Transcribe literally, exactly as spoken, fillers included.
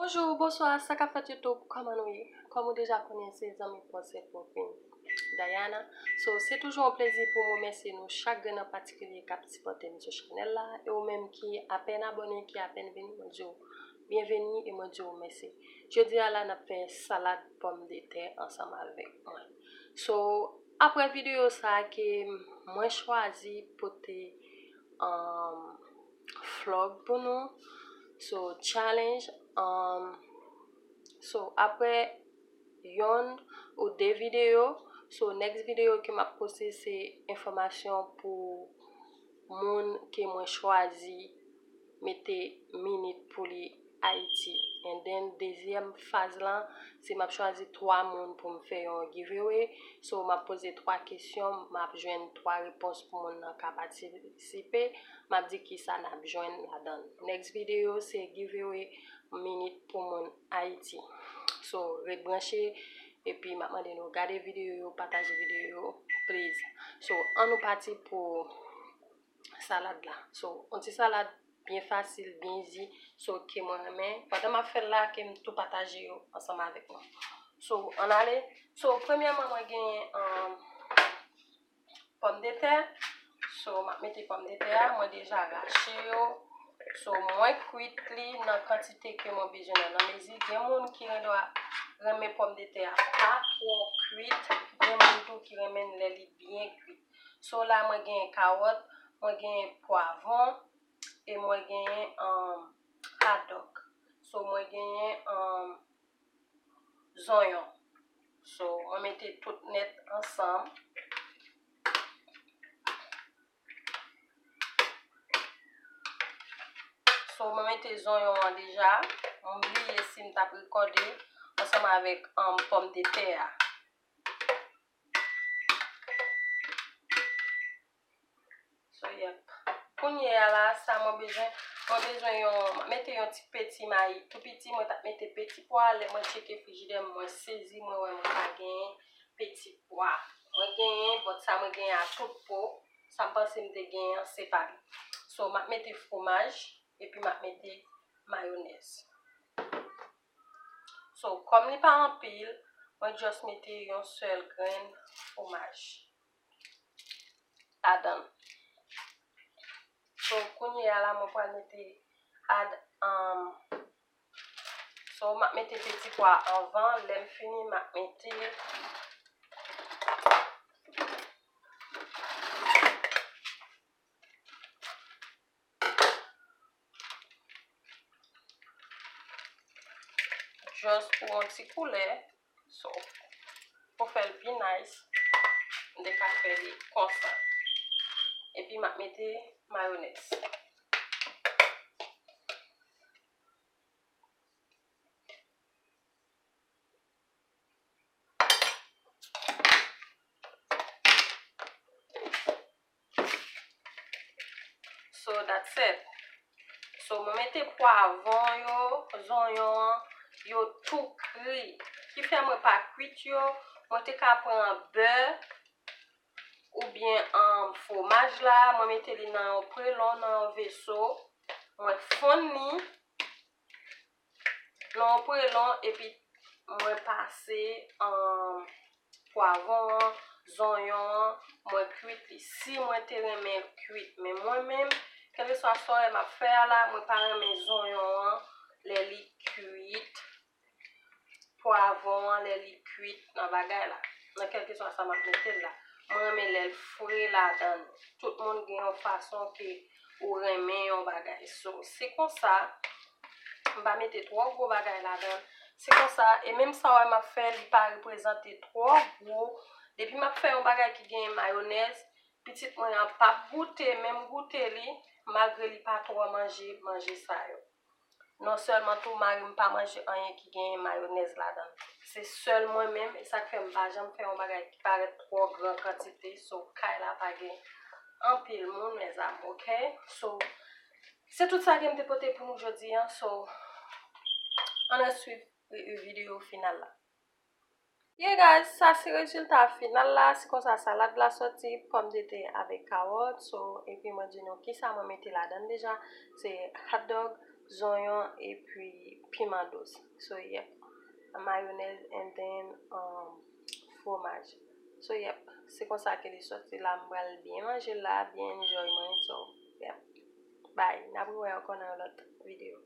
Bonjou, bonswa, sa k ap fèt YouTube, kòman nou ye? Kòm ou deja konnen, se zanmi pa w, se Popin Diana. So, se toujou yon plezi pou m remèsye nou chak grenn an patikilye k ap sipòte m sou chanèl la, e ou menm ki apèn abòne, ki apèn vini, mwen di w byenveni e mwen di w mèsi. Jodi a la, n ap fè salad pòmdetè ansanm avèk mwen. So, apre videyo sa a ke mwen chwazi pote, um, vlog pou nou, so, challenge, um, so, apre yonn ou de videyo, so, next videyo ke m ap poste se enfòmasyon pou moun ke mwen chwazi mete minit pou li Ayiti. And then, dezyèm faz lan, se m ap chwazi twa moun pou m fè yon giveaway. So, m ap poze twa kesyon, m ap jwenn twa repons pou moun nan ka patisipe. M ap di kisa n ap jwenn ladan l. Next videyo, se giveaway minit pou moun Ayiti. So, ret branche, epi m ap mande nou gade videyo yo, pataje videyo yo, please. So, ann nou pati pou salad la. So, yon ti salad byen fasil, byen easy, so, ke mwen renmen. Pandan m ap fè l la, ke m tou pataje yo ansanm avèk nou. So, ann ale. So, premyèman, mwen genyen, um, pòmdetè. So, m ap mete pòmdetè a, mwen deja rache yo. So, mwen kwit li nan kantite ke mwen bezwen nan, nan mezi. Gen moun ki gen dwa renmen pòmdetè a pa twò kwit, gen moun tou ki renmen lè li byen kwit. So, la, mwen genyen kawòt, mwen genyen pwavwon, e mwen genyen, um, hadòk. So, mwen genyen, um, zonyon. So, mwen mete tout nèt ansanm. So, mwen mete zonyon an deja. Mwen bliye si m t ap rekòde ansanm avèk, um, pòmdetè a. So, yep. Kounye a la, sa mwen bezwen, mwen bezwen yon, mete yon ti peti mayi tou piti, mwen t ap mete peti pwa, lè mwen tcheke frijidè m, mwen sezi, mwen wè mwen pa genyen peti pwa. Mwen genyen, but sa mwen genyen a tout po, sa m panse m te genyen an, se pa li. So, m ap mete fwomaj, epi m ap mete mayonèz. So, kòm li pa anpil, mwen just mete yon sèl grenn fwomaj ladan l. So, kounye a la, mwen pral mete add, um, so, m ap mete peti pwa anvan. Lè m fini, m ap mete just pou yon ti koulè. So, pou fè l pi nice, m te ka fè li konsa. Epi m ap mete mayonèz. So, that's it. So, mwen mete pwavwon yo, zonyon an, yo tou kri. Ki fè mwen pa kwit yo, mwen te ka pran bè oubyen, um, fwomaj la, mwen mete li nan yon prelon, nan yon veso, mwen fonn li nan yon prelon, epi mwen pase, um, pwavwon an, zonyon an, mwen kwit li. Si mwen te renmen l kwit, men mwen menm, kèlkeswa sa w wè m ap fè a la, mwen pa renmen zonyon an lè li kwit, pwavwon an lè li kwit nan bagay la, nan kèlkeswa sa m ap mete l la. Mwen renmen lè l fre ladan l. Tout moun gen yon fason ke ou renmen yon bagay. So, se konsa, m pa mete twò gwo bagay ladan l. Se konsa, e menm sa w wè m ap fè, li pa reprezante twò gwo. Depi m ap fè yon bagay ki genyen mayonèz, pitit mwen an p ap goute, men m goute li, malgre li pa twò manje manje sa yo. Non sèlman tou, mari m pa manje anyen ki genyen mayonèz ladan l. Se sèl mwen menm, e sa k fè m pa janm fè yon bagay ki parèt twò gran kantite, so kay la pa gen anpil moun, mes amours, ok? So, se tout sa ke m te pote pou nou jodi a, so, ann ret swiv videyo final la. Yeah, guys, sa se rezilta final la. Se konsa salad la soti, pòmdetè avèk kawòt. So, epi mwen di nou kisa mwen mete ladan l deja. Se hotdog, zonyon, epi piman dous. So, yep. Mayonnaise and then um, fromage. So, yep. Se konsa ke li soti la. M pral byen manje la, byen enjoy mwen. So, yep. Bye. N ap wè ankò nan yon lòt videyo.